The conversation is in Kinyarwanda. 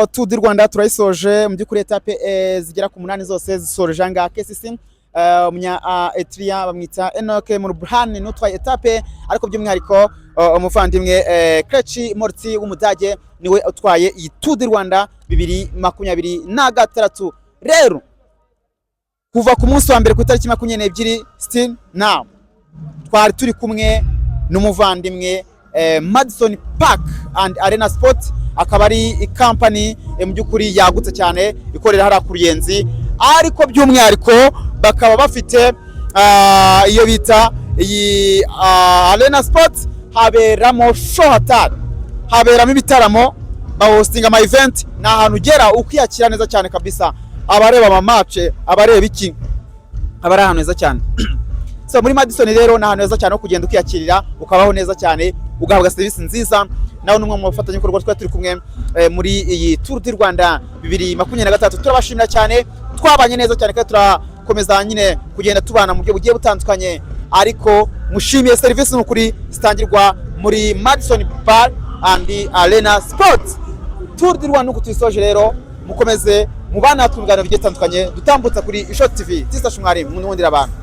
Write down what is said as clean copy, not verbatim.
Rero Tour du Rwanda turayisoje. Mu by'ukuri étape zigera ku munani zose zisoreje ahangaha. KCC, umunya Eritrea bamwita Enoch Mulubrhan n'utwaye étape, ariko by'umwihariko umuvandimwe Kleci Morti w'Umudage niwe utwaye iyi Tour du Rwanda 2026. Rero kuva ku munsi wa mbere ku itariki 22 still now twari turi kumwe n'umuvandimwe Madison Park and Arena Sport, akaba ari company mu by'ukuri yagutse cyane ikorera hariya ku Ruyenzi, ariko by'umwihariko bakaba bafite iyo bita iyi Arena Sport. Haberamo show hatari, haberamo ibitaramo, bahostinga ama event. Ni ahantu ugera ukiyakira neza cyane kabisa. Abareba ama match, abareba iki, aba ari ahantu heza cyane. So muri Madison rero ni ahantu heza cyane ho kugenda ukiyakirira, ukabaho neza cyane, ugahabwa serivisi nziza. Nawe ni umwe mu bafatanyabikorwa twari turi kumwe muri iyi Tour du Rwanda 2026. Turabashimira cyane, twabanye neza cyane kandi turakomeza nyine kugenda tubana mu buryo bugiye butandukanye. Ariko mushimiye serivisi n'ukuri zitangirwa muri Madison Bar and Arena Sport. Tour du Rwanda nuko tuyisoje. Rero mukomeze mubana natwe mu biganiro bigiye bitandukanye dutambutsa kuri Ishoti TV. Tisa Shumwari, mwundira abantu.